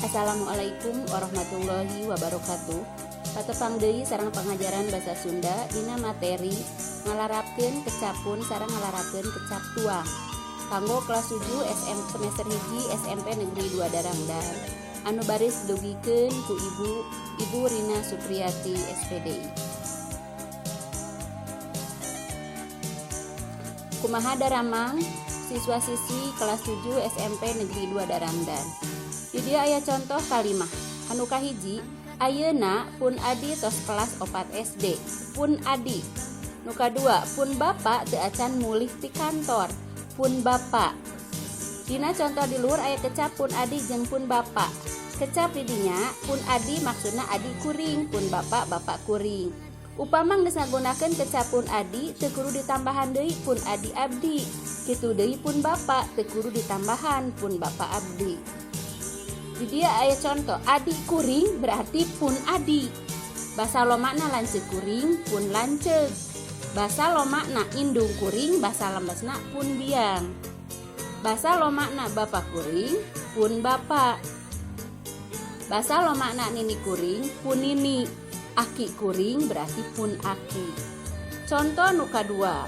Assalamualaikum warahmatullahi wabarakatuh. Patepang deui sareng pangajaran basa Sunda dina materi ngalarapkeun kecap pun sareng ngalarapkeun kecap tuang kanggo kelas 7 SM semester 1 SMP Negeri 2 Darangdan anu baris dugikeun ku Ibu Rina Supriyati SPDI. Kumaha daramang siswa-siswi kelas 7 SMP Negeri 2 Darangdan. Di dieu aya contoh kalimah. Anu kahiji, ayeuna pun adi tos kelas 4 SD. Pun adi. Nu kadua, pun bapak teu acan mulih ti kantor. Pun bapak. Dina contoh di luhur aya kecap pun adi jeung pun bapak. Kecap di dinya pun adi maksudna adi kuring, pun bapak bapak kuring. Upama geus ngagunakeun kecap pun adi teu kudu ditambahan deui pun adi abdi. Kitu deui pun bapak teu kudu ditambahan pun bapak abdi. Di dieu aya contoh adi kuring berarti pun adi. Basa lomakna lanceuk kuring pun lanceuk. Basa lomakna indung kuring basa lemesna pun biang. Basa lomakna bapak kuring pun bapak. Basa lomakna nini kuring pun nini. Aki kuring berarti pun aki. Contoh nu kadua,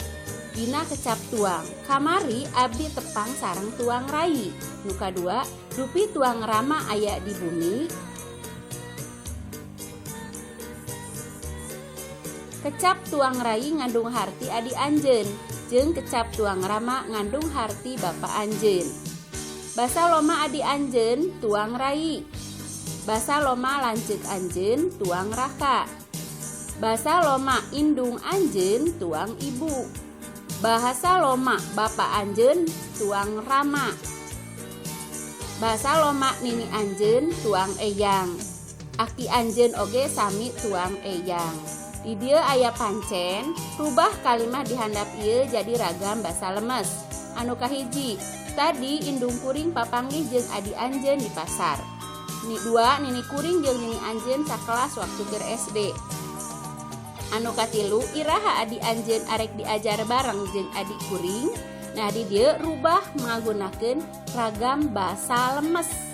dina kecap tuang. Kamari abdi tepang sareng tuang rai. Nu kadua, dupi tuang rama aya di bumi. Kecap tuang rai ngandung harti adi anjeun, jeung kecap tuang rama ngandung harti bapa anjeun. Basa loma adi anjeun tuang rai. Basa loma lanceuk anjeun tuang raka. Basa loma indung anjeun tuang ibu. Bahasa loma bapa anjeun tuang rama. Bahasa loma nini anjeun tuang eyang. Aki anjeun oge sami tuang eyang. Di dieu aya pancen, rubah kalimah di handap ieu jadi ragam basa lemes. Anu kahiji, tadi indung kuring papanggih jeung adi anjeun di pasar. Ni dua, nini kuring jeung nini anjeun sakelas waktu keur SD. Anu katilu, iraha adi anjeun arek diajar bareng jeung adi kuring. Nah di dieu rubah ngagunakeun ragam basa lemes.